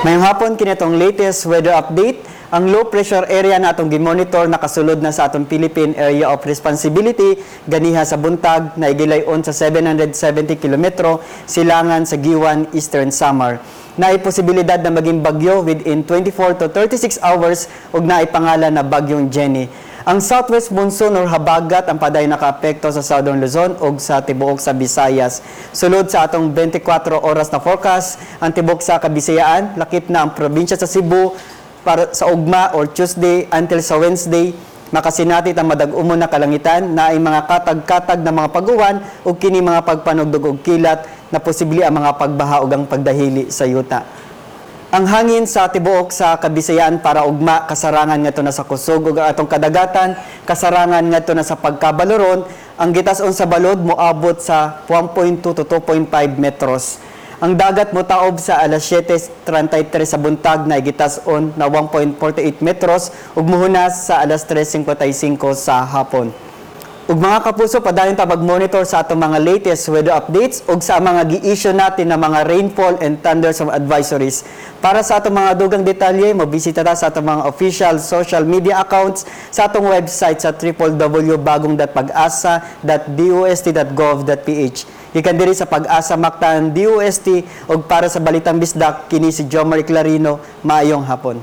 Maayong hapon, kini atong latest weather update. Ang low pressure area na atong gimonitor nakasulod na sa atong Philippine Area of Responsibility ganiha sa buntag, na gilayon sa 770 kilometro silangan sa Guiuan, Eastern Samar. Naay posibilidad na maging bagyo within 24 to 36 hours ug naay pangalan na Bagyong Jenny. Ang southwest monsoon or habagat ang padayon nakaapekto sa Southern Luzon ug sa tibuok sa Visayas. Sulod sa atong 24 oras na forecast, ang tibuok sa Kabisayaan, lakip na ang probinsya sa Cebu, para sa ugma or Tuesday until sa Wednesday, makasinati ang madag-umon na kalangitan na ay mga katag-katag na mga pag-uwan ug kini mga pagpanugdog og kilat na posible ang mga pagbaha ug ang pagdahili sa yuta. Ang hangin sa tibuok sa Kabisayaan para ugma, kasarangan ngadto na sa kusog, ug ang atong kadagatan, kasarangan ngadto na sa pagkabaloron. Ang gitas-on sa balod moabot sa 1.2 to 2.5 metros. Ang dagat motaob sa alas 7:33 sa buntag na gitas-on na 1.48 metros ug muhunas sa alas 3:55 sa hapon. Ug mga kapuso, padayon ta mag-monitor sa atong mga latest weather updates ug sa mga gi-issue natin na mga rainfall and thunderstorm advisories. Para sa atong mga dugang detalye, mobisita ta sa atong mga official social media accounts, sa atong website sa www.bagong.pagasa.dost.gov.ph. Gikan diri sa Pag-asa Mactan DOST ug para sa Balitang Bisdak, kini si Jomar Clarino. Maayong hapon.